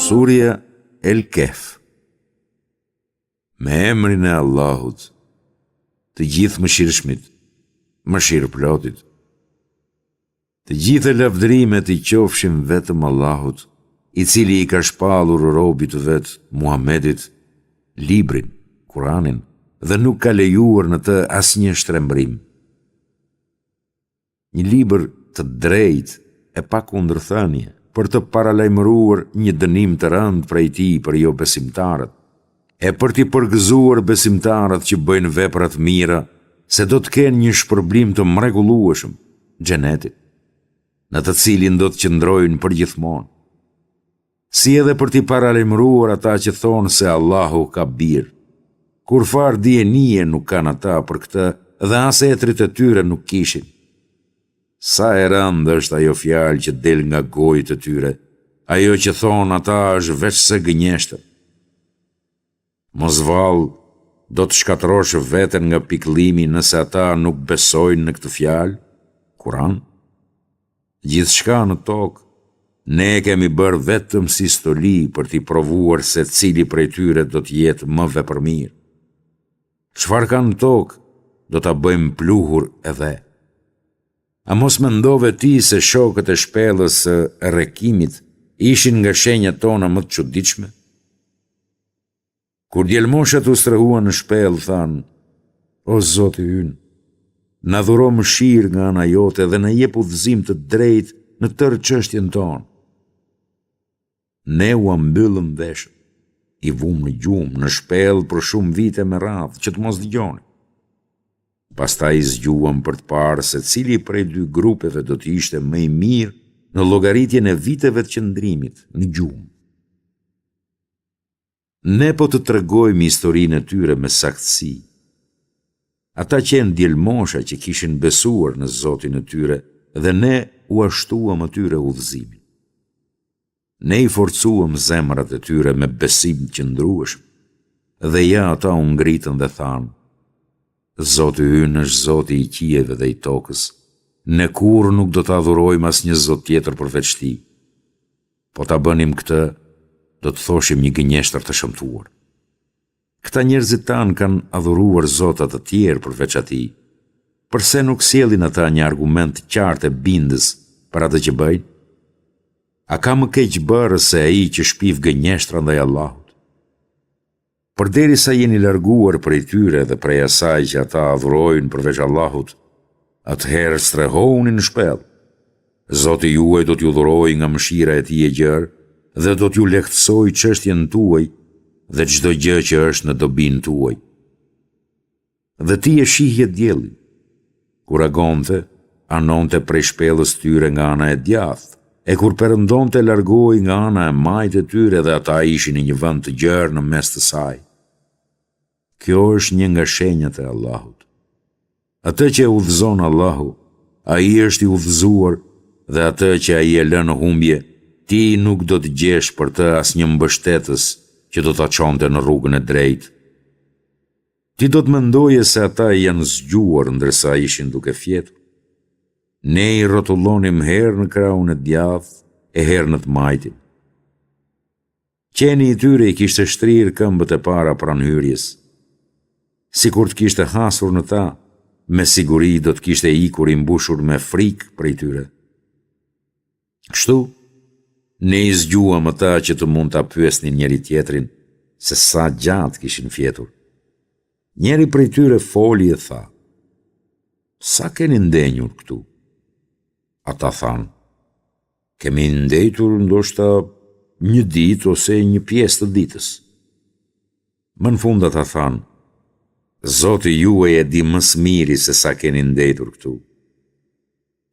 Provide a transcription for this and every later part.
Surja El Kehf Me emrin e Allahut, të Gjithëmëshirshmit, mëshirëplotit. Të gjitha lavdërimet i qofshin vetëm Allahut, i cili i ka shpallur robit të vet, Muhammedit, librin, Kuranin, dhe nuk ka lejuar në të asnjë shtrembërim. Një libër të drejtë e pa kundërthënie, për të paralajmëruar një dënim të rëndë prej tij për jobesimtarët, e për t'i përgëzuar besimtarët që bëjnë vepra të mira se do të kenë një shpërblim të mrekullueshëm, xhenetin, në të cilin do të qëndrojnë përgjithmonë. Si edhe për t'i paralajmëruar ata që thonë se Allahu ka bir. Kurrfarë dijenie nuk kanë ata për këtë dhe as etërit e tyre nuk kishin. Sa e rëndë është ajo fjalë që del nga gojët e tyre, ajo që thonë ata është veçse gënjeshtër. Mos vallë, do të shkatërrosh veten nga pikëllimi nëse ata nuk besojnë në këtë fjalë, Kuran? Gjithçka në tokë, ne e kemi bërë vetëm si stoli për t'i provuar se cili prej tyre do të jetë më vepërmirë. Çfarë ka në tokë, do ta bëjmë pluhur e dhe. A mos mendove ti se shokët e shpellës së Rekimit ishin nga shenjat tona më të çuditshme? Kur djelmoshat u strehuan në shpellë, thanë, O Zoti ynë, na dhuro mëshirë nga ana jote dhe na jep udhëzim të drejtë në tërë çështjen tonë. Ne ua mbyllëm veshët, i vumë në gjumë, në shpellë për shumë vite me radhë, që të mos dëgjonin. Pastaj i zgjuam për të parë se cili prej dy grupeve do të ishte më i mirë në llogaritjen e viteve të qëndrimit në gjumë. Ne po të tregojmë historinë e tyre me saktësi. Ata qenë djelmosha që kishin besuar në Zotin e tyre dhe ne ua shtuam atyre udhëzimin. Ne i forcuam zemrat e tyre me besim të qëndrueshëm. Dhe ja ata u ngritën dhe thanë, Zoti ynë është Zoti i qiejve dhe i tokës, ne kurrë nuk do të adhurojmë asnjë zot tjetër përveç tij. Po ta bënim këtë, do të thoshim një gënjeshtër të shëmtuar. Këta njerëzit tanë kanë adhuruar zota të tjerë përveç atij. Përse nuk sjellin ata një argument të qartë e bindës për atë që bëjnë? A ka më keqbërës se ai që shpif gënjeshtra ndaj Allahut? Përderisa jeni larguar prej tyre dhe prej asaj që ata adhurojnë përveç Allahut, atëherë strehohuni në shpellë. Zoti juaj do t'ju dhurojë nga mëshira e Tij e gjerë dhe do t'ju lehtësojë çështjen tuaj dhe çdo gjë që është në dobinë tuaj. Dhe ti e shihje diellin. Kur agonte, anonte prej shpellës tyre nga ana e djathtë, e kur perëndonte largohej nga ana e majtë e tyre dhe ata ishin në një vend të gjerë në mes të saj. Kjo është një nga shenjat e Allahut. Atë që e udhëzon Allahu, ai është i udhëzuar dhe atë që ai e lë në humbje, ti nuk do të gjesh për të asnjë mbështetës që do ta çonte në rrugën e drejtë. Ti do të mendoje se ata janë zgjuar ndërsa ishin duke fjetur. Ne i rrotullonim herë në krahun e djathtë e herë në të majtin. Qeni i tyre i kishte shtrirë këmbët e para pranë hyrjes. Sikur të kishte hasur në ta, me siguri do të kishte ikur i mbushur me frikë prej tyre. Kështu, ne i zgjuam ata që të mund ta pyesnin njëri-tjetrin se sa gjatë kishin fjetur. Njëri prej tyre foli e tha, Sa keni ndenjur këtu? Ata thanë, Kemi ndejtur ndoshta një ditë ose një pjesë të ditës. Më në fund ata thanë, Zoti juaj e di më së miri se sa keni ndejtur këtu.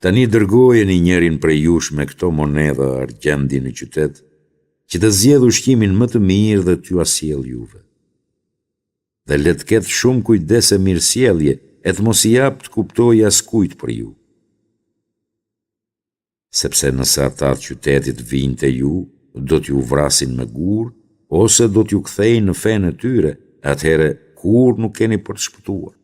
Tani dërgojeni njërin prej jush me këto monedha argjendi në qytet, që të zgjedhë ushqimin më të mirë dhe t'jua sjellë juve. Dhe le të ketë shumë kujdes e mirësjellje e të mos i japë të kuptojë askujt për ju. Sepse nëse ata të qytetit vijnë te ju, do t'ju vrasin me gurë ose do t'ju kthejnë në fenë e tyre, e atëherë kurrë nuk keni për të shpëtuar.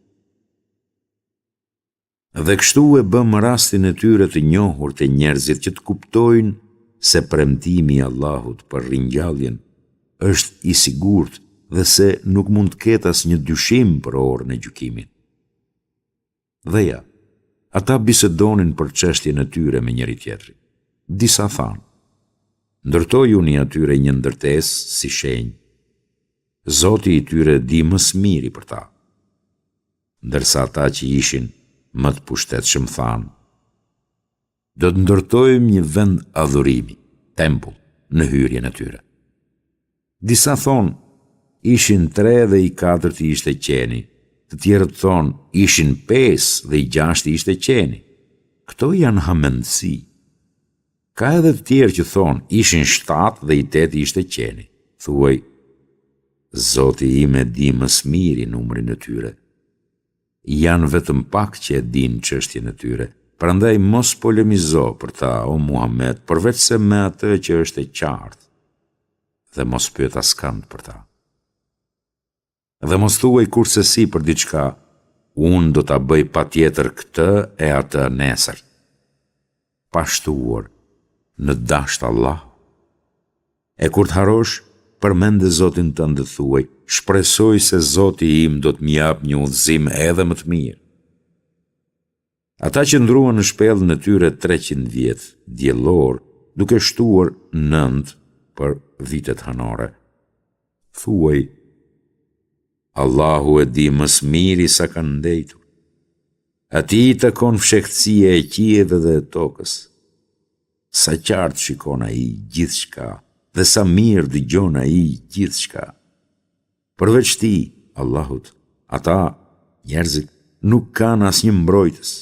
Dhe kështu e bëmë rastin e tyre të njohur te njerëzit që të kuptojnë se premtimi i Allahut për ringjalljen është i sigurt dhe se nuk mund të ketë asnjë dyshim për orën e gjykimit. Dhe ja, ata bisedonin për çështjen e tyre me njëri-tjetrin. Disa thanë, Ndërtojuni atyre një ndërtesë si shenjë. Zoti i tyre di më së miri për ta. Ndërsa ata që ishin më të pushtetshëm thanë, Do të ndërtojmë një vend adhurimi, tempull, në hyrjen e tyre. Disa thonë, ishin tre dhe i katërti ishte qeni, të tjerët thonë, ishin pesë dhe i gjashti ishte qeni. Këto janë hamendësi. Ka edhe të tjerë që thonë, ishin shtatë dhe i teti ishte qeni. Thuaj, Zoti im e di më së miri numrin e tyre. Janë vetëm pak që e dinë çështjen e tyre, prandaj mos polemizo për ta, o Muhamed, përveçse me atë që është e qartë, dhe mos pyet askënd për ta. Dhe mos thuaj kurrsesi për diçka, unë do ta bëj patjetër këtë e atë nesër. Pa shtuar, në dashtë Allahu. E kur të harrosh, përmende Zotin tënd dhe thuaj, shpresoj se Zoti im do të më japë një udhëzim edhe më të mirë. Ata qëndruan në shpellën e tyre 300 vjet, diellorë, duke shtuar nëntë për vitet hënore. Thuaj, Allahu e di më së miri sa kanë ndejtur. Atij i takon fshehtësia e qiejve dhe e tokës. Sa qartë shikon ai gjithçka dhe sa mirë dëgjon ai gjithçka. Përveç tij, Allahut, ata, njerëzit, nuk kanë asnjë mbrojtës.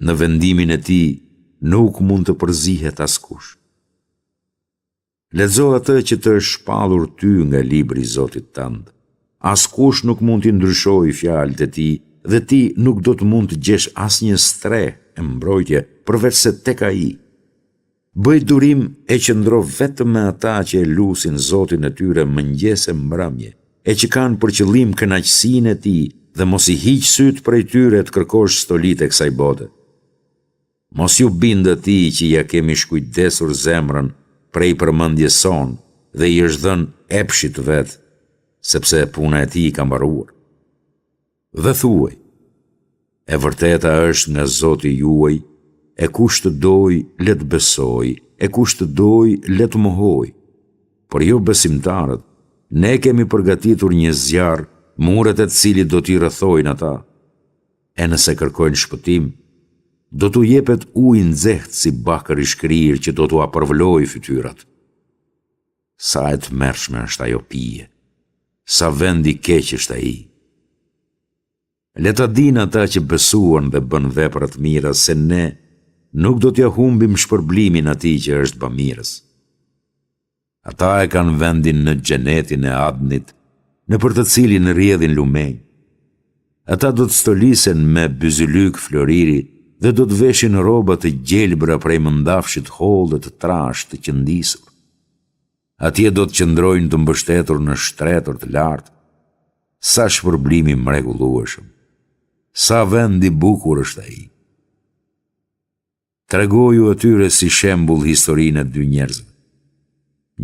Në vendimin e tij nuk mund të përzihet askush. Lexo atë që të është shpallur ty nga libri i Zotit tënd. Askush nuk mund t'i ndryshojë fjalët e tij dhe ti nuk do të mund të gjesh asnjë strehë e mbrojtje përveçse tek ai. Bëj durim e qëndro vetëm me ata që e lusin Zotin e tyre mëngjes e mbrëmje, e që kanë për qëllim kënaqësinë e tij dhe mos i hiq sytë prej tyre të kërkosh stolitë e kësaj bote. Mos iu bind atij që ia kemi shkujdesur zemrën prej përmendjes sonë dhe i është dhënë epshit të vet, sepse puna e tij ka mbaruar. Dhe thuaj, e vërteta është nga Zoti juaj, e kush të dojë le të besojë, e kush të dojë le të mohojë. Për jobesimtarët, ne kemi përgatitur një zjarr, muret e të cilit do t'i rrethojnë ata. E nëse kërkojnë shpëtim, do t'u jepet ujë i nxehtë si bakër i shkrirë që do t'ua përvëlojë fytyrat. Sa e tmerrshme është ajo pije! Sa vend i keq është ai! Le ta dinë ata që besuan dhe bënë vepra të mira se ne nuk do t'ia humbim shpërblimin atij që është bamirës. Ata e kanë vendin në xhenetin e Adnit, nëpër të cilin rrjedhin lumenj. Ata do të stolisen me byzylykë floriri dhe do të veshin rroba të gjelbra prej mëndafshi të hollë e të trashë të qëndisur. Atje do të qëndrojnë të mbështetur në shtretër të lartë. Sa shpërblim i mrekullueshëm! Sa vend i bukur është ai! Tregoju atyre si shembull historinë e dy njerëzve.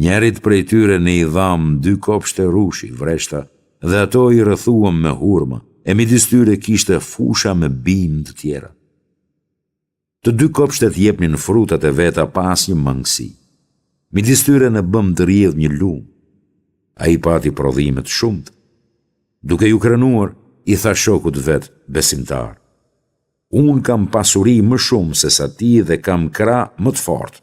Njërit prej tyre ne i dhamë dy kopshte rrushi, vreshta, dhe ato i rrethuam me hurma, e midis tyre kishte fusha me bimë të tjera. Të dy kopshtet jepnin frutat e veta pa asnjë mangësi. Midis tyre ne bëmë të rrjedhë një lumë. Ai pati prodhime të shumta. Duke iu krenuar, i tha shokut të vet, besimtar. Unë kam pasuri më shumë sesa ti dhe kam krah më të fortë.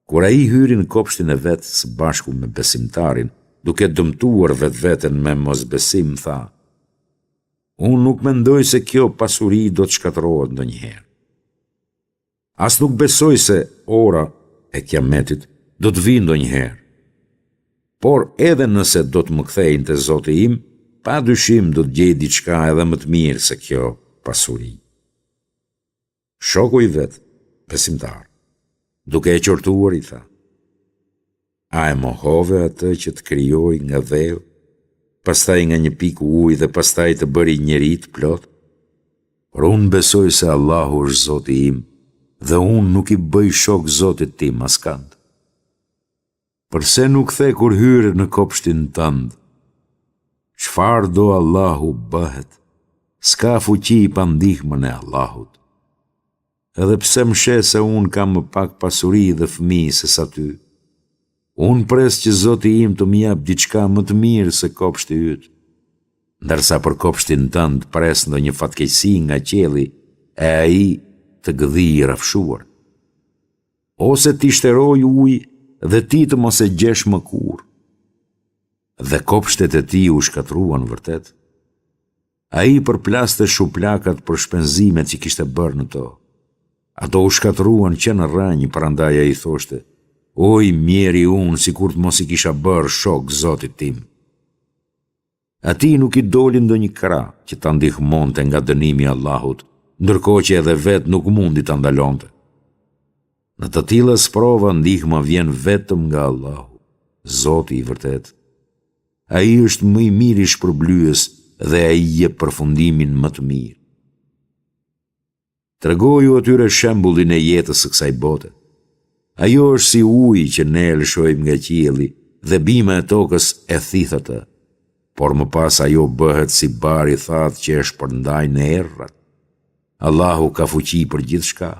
Kur ai hyri në kopshtin e vet së bashku me besimtarin, duke dëmtuar vetveten me mosbesim, tha, Unë nuk mendoj se kjo pasuri do të shkatërrohet ndonjëherë. As nuk besoj se ora e Kiametit do të vijë ndonjëherë. Por edhe nëse do të më kthejnë te Zoti im, pa dyshim do të gjej diçka edhe më të mirë se kjo pasuri. Shoku i vet, besimtar, duke e qortuar i tha: A e mohove atë që të krijoi nga dheu, pastaj nga një pikë ujë dhe pastaj të bëri njeri të plotë? Por unë besoj se Allahu është Zoti im dhe unë nuk i bëj shok Zotit tim askënd. Përse nuk the kur hyre në kopshtin tënd? Çfarë do Allahu bëhet? S'ka fuqi pa ndihmën e Allahut. Edhe pse më sheh se unë kam më pak pasuri dhe fëmijë se sa ty, unë pres që Zoti im të më japë diçka më të mirë se kopshti yt. Ndërsa për kopshtin tënd pres ndonjë fatkeqësi nga qielli e ai të gdhijë i rrafshuar. Ose t'i shterojë uji dhe ti të mos e gjesh më kurrë. Dhe kopshtet e tij u shkatërruan vërtet. Ai përplaste shuplakat për shpenzimet që kishte bërë në to. Ato u shkatërruan që në rrënjë, prandaj ai thoshte, Oj, mjeri unë, sikur të mos i kisha bërë shok Zotit tim. Atij nuk i doli ndonjë krah që ta ndihmonte nga dënimi i Allahut, ndërkohë që edhe vetë nuk mundi ta ndalonte. Në të tilla sprova ndihma vjen vetëm nga Allahu, Zoti i vërtetë. Ai është më i miri shpërblyes dhe ai jep përfundimin më të mirë. Tregoju atyre shembullin e jetës së kësaj bote. Ajo është si uji që ne e lëshojmë nga qielli dhe bima e tokës e thith atë, por më pas ajo bëhet si bar i thatë që e shpërndajnë erërat. Allahu ka fuqi për gjithçka.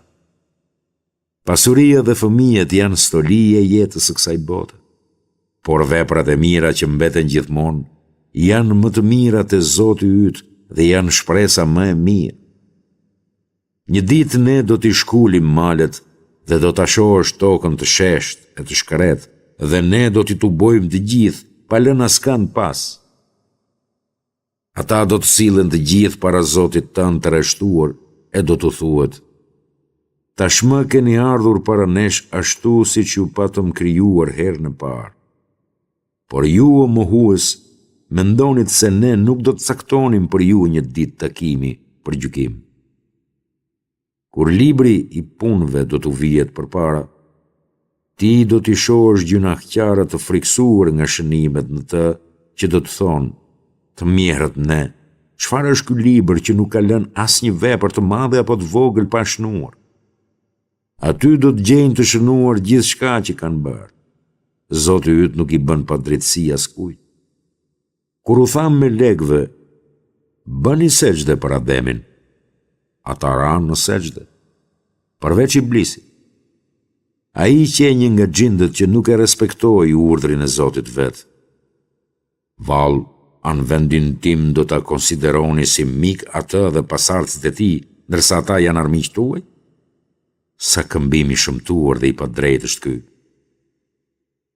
Pasuria dhe fëmijët janë stoli e jetës së kësaj bote. Por veprat e mira që mbeten gjithmonë janë më të mira te Zoti yt dhe janë shpresa më e mirë. Një ditë ne do t'i shkulim malet dhe do ta shohësh tokën të sheshtë e të shkretë dhe ne do t'i tubojmë të gjithë pa lënë askënd pas. Ata do të sillen të gjithë para Zotit tënd të rreshtuar e do t'u thuhet, Tashmë keni ardhur para nesh ashtu siç ju patëm krijuar herën e parë. Por ju o mohues, mendonit se ne nuk do të caktonim për ju një ditë takimi për gjykim. Kur libri i punëve do t'u vihet përpara, ti do t'i shohësh gjynahqarët të frikësuar nga shënimet në të që do të thonë, të mjerët ne, çfarë është ky libër që nuk ka lënë asnjë vepër të madhe apo të vogël pa shënuar? Aty do të gjejnë të shënuar gjithçka që kanë bërë. Zoti yt nuk i bën padrejtësi askujt. Kur u thamë melekëve, bëni sexhde për Ademin, ata ranë në sexhde, përveç Iblisit. Ai qe një nga xhindët që nuk e respektoi urdhrin e Zotit të vet. Vallë, a në vendin tim do ta konsideroni si mik atë dhe pasardhësit e tij, ndërsa ata janë armiqtë tuaj? Sa këmbim i shëmtuar dhe i padrejtë është ky!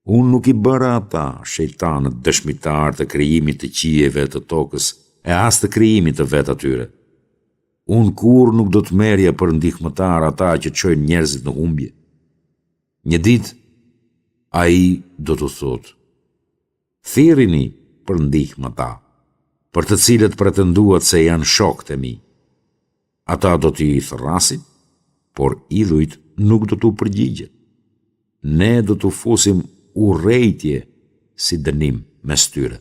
Unë nuk i bëra ata, shejtanët, dëshmitarë të krijimit të qiejve e të tokës e as të krijimit të vetë atyre. Unë kurrë nuk do të merrja për ndihmëtarë ata që çojnë njerëzit në humbje. Një ditë, ai do t'u thotë, Thirrini për ndihmë ata, për të cilët pretenduat se janë shokët e mi. Ata do t'i thërrasin, por idhujt nuk do t'u përgjigjen. Ne do t'u fusim urrejtje si dënim mes tyre.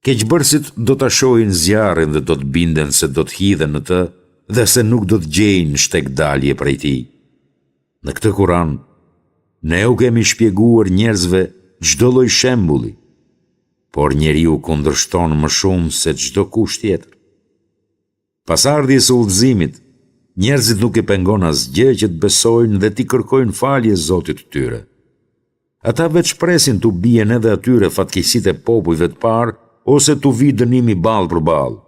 Keqbërësit do ta shohin zjarrin dhe do të binden se do të hidhen në të dhe se nuk do të gjejnë shtegdalje prej tij. Në këtë Kuran, ne u kemi shpjeguar njerëzve çdo lloj shembulli, por njeriu kundërshton më shumë se çdokush tjetër. Pas ardhjes së udhëzimit, njerëzit nuk i pengon asgjë që të besojnë dhe t'i kërkojnë falje Zotit të tyre. Ata veç presin t'u bien edhe atyre fatkeqësitë e popujve të parë ose t'u vijë dënimi ballë për ballë.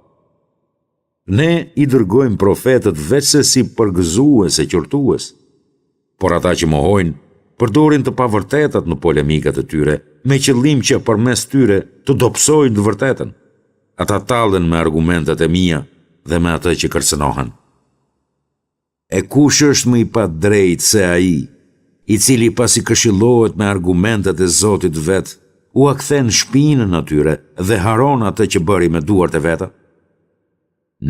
Ne i dërgojmë profetët veçse si përgëzues e qortues. Por ata që mohojnë, përdorin të pavërtetat në polemikat e tyre, me qëllim që përmes tyre të dobësojnë të vërtetën. Ata tallen me argumentet e mia dhe me atë që kërcënohen. E kush është më i padrejtë se ai, i cili pasi këshillohet me argumentet e Zotit të vet, ua kthen shpinën atyre dhe harron atë që bëri me duart e veta?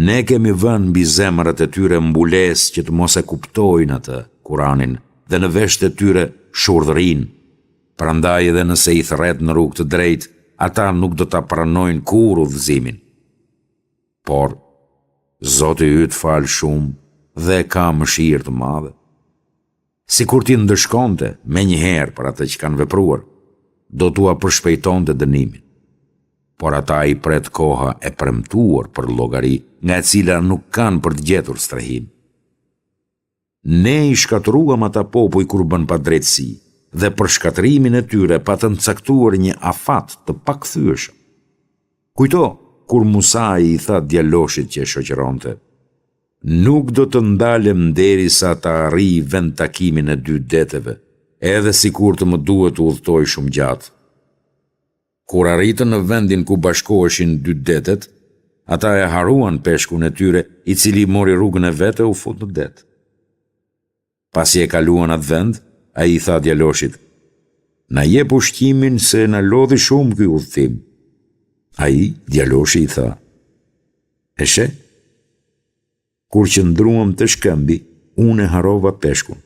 Ne kemi vënë mbi zemrat e tyre mbulesë që të mos e kuptojnë atë, Kuranin, dhe në veshët e tyre shurdhërinë. Prandaj edhe nëse i thërret në rrugë të drejtë, ata nuk do ta pranojnë kurrë udhëzimin. Por, Zoti yt fal shumë dhe ka mëshirë të madhe. Sikur t'i ndëshkonte menjëherë për atë që kanë vepruar, do t'ua përshpejtonte dënimin. Por ata i pret koha e premtuar për llogari, nga e cila nuk kanë për të gjetur strehim. Ne i shkatërruam ata popuj kur bënë padrejtësi dhe për shkatërrimin e tyre patëm caktuar një afat të pakthyeshëm. Kujto kur Musai i tha djaloshit që e shoqëronte, Nuk do të ndalem derisa ta arrij vendtakimin e dy deteve, edhe sikur të më duhet të udhëtoj shumë gjatë. Kur arritën në vendin ku bashkoheshin dy detet, ata e harruan peshkun e tyre, i cili mori rrugën e vet e u fut në det. Pasi e kaluan atë vend, ai i tha djaloshit, Na jep ushqimin se na lodhi shumë ky udhëtim. Ai, djaloshi i tha, E sheh? Kur qëndruam te shkëmbi, unë e harrova peshkun.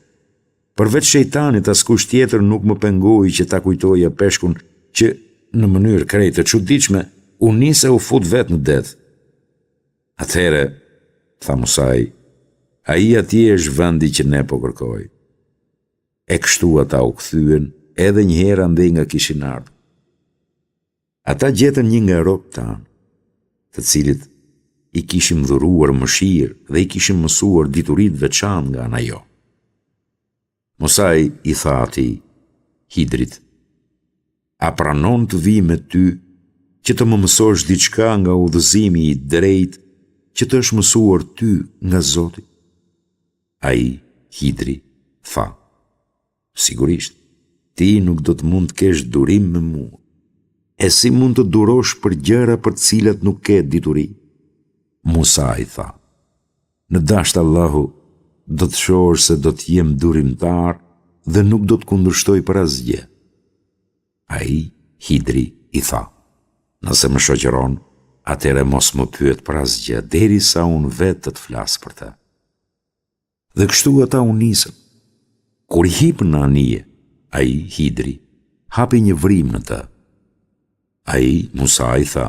Përveç shejtanit askush tjetër nuk më pengoi që ta kujtoja peshkun që, në mënyrë krejt të çuditshme, u nis e u fut vetë në det. Atëherë, tha Musai, ai atje është vendi që ne po kërkojmë. E kështu ata u kthyen edhe një herë andej nga kishin ardhur. Ata gjetën një nga robët tanë, të cilit i kishim dhuruar mëshirë dhe i kishim mësuar dituri të veçantë nga ana jonë. Musai i tha atij, Hidrit, a pranon të vij me ty që të më mësosh diçka nga udhëzimi i drejtë që të është mësuar ty nga Zoti? Ai, Hidri, tha, Sigurisht, ti nuk do të mund të kesh durim me mua. E si mund të durosh për gjëra për të cilat nuk ke dituri? Musai tha, Në dashtë Allahu, do të shohësh se do të jem durimtar dhe nuk do të kundërshtoj për asgjë. Ai, Hidri, i tha, Nëse më shoqëron, atëherë mos më pyet për asgjë, derisa unë vetë të të flas për të. Dhe kështu ata u nisën. Kur hipën në anije, ai, Hidri, hapi një vrimë në të. Ai, Musai, tha,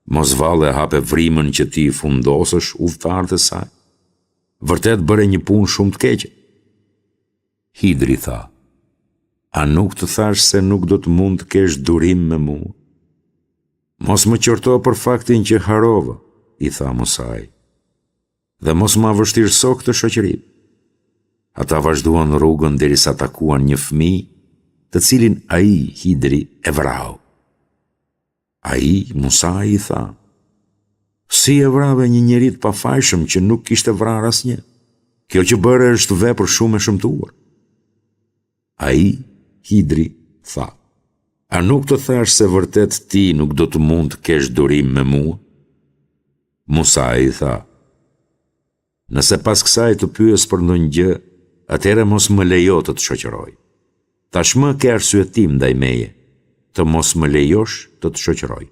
Mos vallë e hape vrimën që t'i fundosësh udhëtarët e saj? Vërtet bëre një punë shumë të keqe. Hidri tha, A nuk të thashë se nuk do të mund të kesh durim me mua? Mos më qorto për faktin që harrova, i tha Musai. Dhe mos ma vështirëso këtë shoqërim. Ata vazhduan rrugën derisa takuan një fëmijë, të cilin ai, Hidri, e vrau. Ai, Musai, i tha, Si e vrave një njeri të pafajshëm që nuk kishte vrarë asnjë? Kjo që bëre është vepër shumë e shëmtuar. Ai, Hidri, tha, A nuk të thashë se vërtet ti nuk do të mund të kesh durim me mua? Musai i tha, Nëse pas kësaj të pyes për ndonjë gjë, atëherë mos më lejo të të shoqëroj. Tashmë ke arsyetim ndaj meje, të mos më lejosh të të shoqëroj.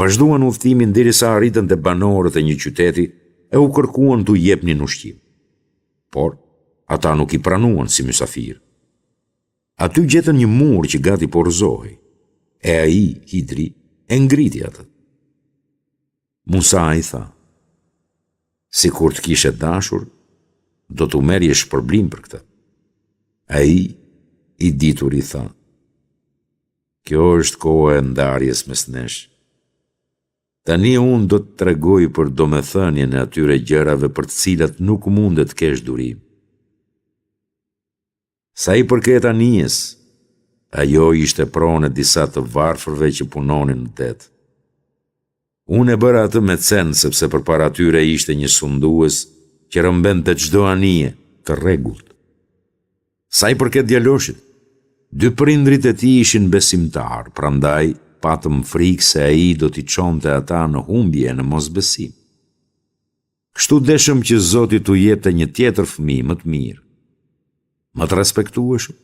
Vazhduan udhëtimin derisa arritën te banorët e një qyteti e u kërkuan t'u jepnin ushqim. Por, ata nuk i pranuan si mysafirë. Aty gjetën një mur që gati po rrëzohej, e ai, Hidri, e ngriti atë. Musai tha, sikur të kishe dashur, do të merrje shpërblim për këtë. Ai, i dituri tha, kjo është koha e ndarjes mes nesh. Tani unë do të tregoj për domethënien e atyre gjërave për të cilat nuk mundet të kesh durim. Sa i përket anijes, ajo ishte pronë e disa të varfërve që punonin në det. Unë e bëra atë me cen sepse përpara tyre ishte një sundues që rrëmbente çdo anije të rregullt. Sa i përket djaloshit, dy prindërit e tij ishin besimtarë, prandaj patëm frikë se ai do t'i çonte ata në humbje e në mosbesim. Kështu deshëm që Zoti t'u jepte një tjetër fëmijë më të mirë, më të respektueshëm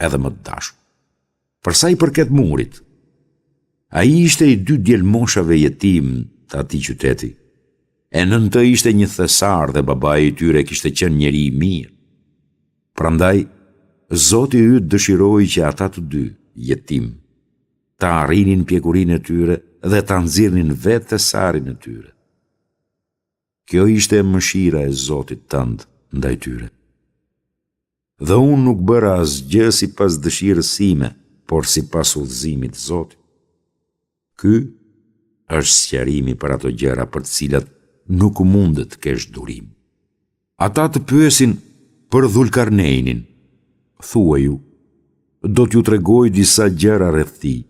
edhe më të dashur. Për sa i përket murit, ai ishte i dy djelmoshave jetimë të atij qyteti. E nën të ishte një thesar dhe babai i tyre kishte qenë njeri i mirë. Prandaj, Zoti yt dëshiroi që ata të dy, jetimë, ta arrinin pjekurinë e tyre dhe ta nxirrnin vetë thesarin e tyre. Kjo ishte mëshira e Zotit tënd ndaj tyre. Dhe unë nuk bëra asgjë sipas dëshirës sime, por sipas udhëzimit të Zotit. Ky është sqarimi për ato gjëra për të cilat nuk mundet të kesh durim. Ata të pyesin për Dhulkarnejnin. Thuaju, do t'ju tregoj disa gjëra rreth tij.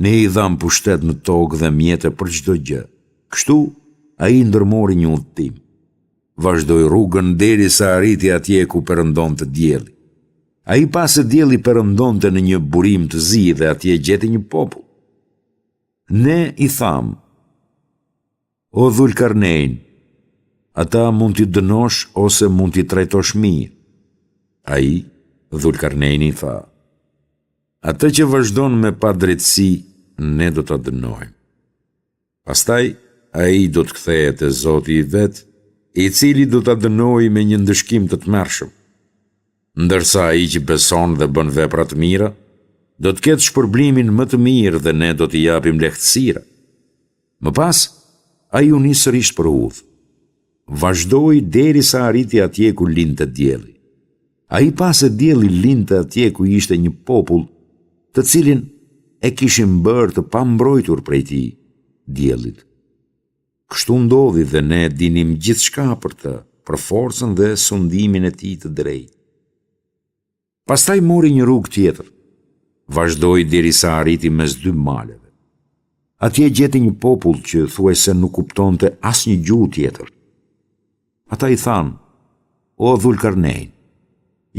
Ne i dhamë pushtet në tokë dhe mjete për çdo gjë. Kështu, ai ndërmori një udhëtim. Vazhdoi rrugën derisa arriti atje ku perëndonte dielli. Ai pa se dielli perëndonte në një burim të zi dhe atje gjeti një popull. Ne i thamë, O Dhulkarnejn, ata mund t'i dënosh ose mund t'i trajtosh mirë. Ai, Dhulkarnejni tha, Atë që vazhdon me padrejtësi, ne do ta dënojmë. Pastaj ai do të kthehet te Zoti i vet, i cili do ta dënojë me një ndëshkim të tmerrshëm. Ndërsa ai që beson dhe bën vepra të mira, do të ketë shpërblimin më të mirë dhe ne do t'i japim lehtësira. Më pas, ai u nis sërish për udhë. Vazhdoi derisa arriti atje ku lindte dielli. Ai pa se dielli lindte atje ku ishte një popull, të cilin e kishim bërë të pambrojtur prej tij, diellit. Kështu ndodhi dhe ne dinim gjithçka për të, për forcën dhe sundimin e tij të drejtë. Pastaj mori një rrugë tjetër. Vazhdoi derisa arriti mes dy maleve. Atje gjeti një popull që thuajse nuk kuptonte asnjë gjuhë tjetër. Ata i thanë, o Dhulkarnejn,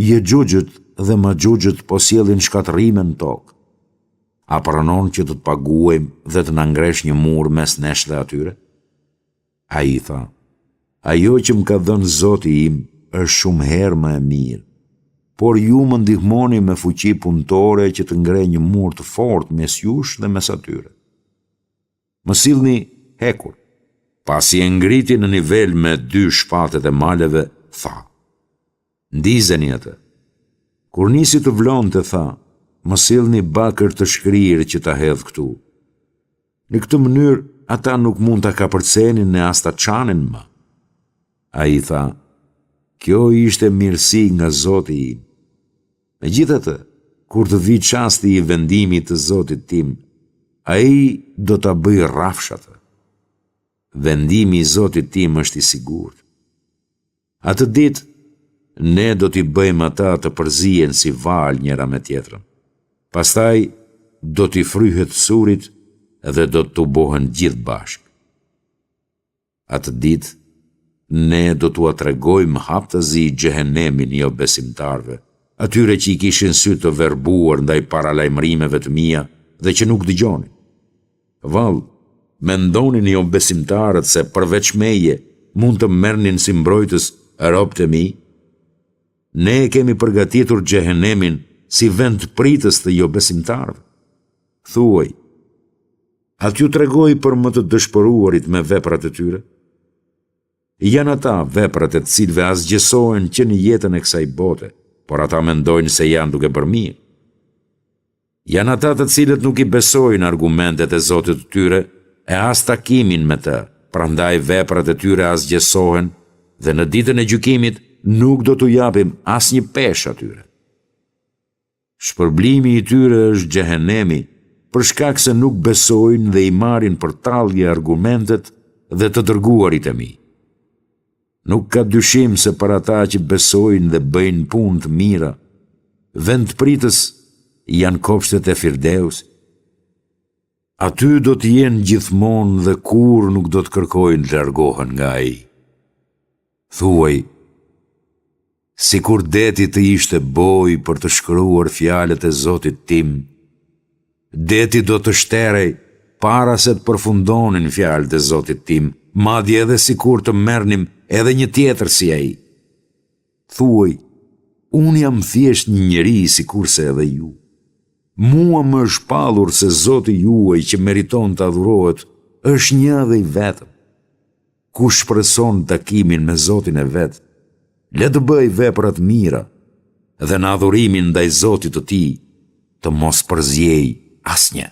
Jexhuxhët dhe Maxhuxhët po sjellin shkatërrime në tokë. A pranon që të të paguajmë dhe të na ngresh një mur mes nesh dhe atyre? Ai tha, Ajo që më ka dhënë Zoti im është shumë herë më e mirë, por ju më ndihmoni me fuqi punëtore që të ngre një mur të fortë mes jush dhe mes atyre. Më sillni hekur. Pasi e ngriti në nivel me dy shpatet e maleve, tha, Ndizeni atë. Kur nisi të vlonte, tha, më sillni bakër të shkrirë që ta hedh këtu. Në këtë mënyrë, ata nuk mund ta kapërcenin e as ta çanin më. Ai tha, kjo ishte mirësi nga Zoti im. Megjithatë, kur të vijë çasti i vendimit të Zotit tim, ai do ta bëjë rrafsh atë. Vendimi i Zotit tim është i sigurt. Atë ditë, ne do t'i bëjmë ata të përzihen si valë njëra me tjetrën. Pastaj do t'i fryhet surit dhe do të tubohen gjithë bashkë. Atë ditë, ne do t'ua tregojmë haptazi xhehenemin jobesimtarëve, atyre që i kishin sytë të verbuar ndaj paralajmërimeve të mia dhe që nuk dëgjonin. Vallë, mendonin jobesimtarët se përveç meje mund të merrnin si mbrojtës robët e mi? Ne e kemi përgatitur xhehenemin si vend pritës të jobesimtarëve. Thuaj, a t'ju tregoj për më të dëshpëruarit me veprat e tyre? Janë ata veprat e të cilëve asgjësohen që në jetën e kësaj bote, por ata mendojnë se janë duke bërë mirë. Janë ata të cilët nuk i besojnë argumentet e Zotit të tyre e as takimin me të, prandaj veprat e tyre asgjësohen dhe në ditën e gjykimit nuk do t'u japim asnjë peshë atyre. Shpërblimi i tyre është xhehenemi, për shkak se nuk besojnë dhe i marrin për tallje argumentet dhe të dërguarit e mi. Nuk ka dyshim se për ata që besojnë dhe bëjnë punë të mira, vendpritës janë kopshtet e Firdeusit. Aty do të jenë gjithmonë dhe kurrë nuk do të kërkojnë të largohen nga ai. Thuaj, sikur deti të ishte bojë për të shkruar fjalët e Zotit tim, Deti do të shterej para se të përfundonin fjalët e Zotit tim, madje edhe sikur të merrnim edhe një tjetër si ai. Thuaj, unë jam thjesht një njeri sikurse edhe ju. Mua më është shpallur se Zoti juaj që meriton të adhurohet është një dhe i vetëm. Kush shpreson takimin me Zotin e vet, le të bëjë vepra të mira dhe në adhurimin ndaj Zotit të tij të mos përziejë asnjë.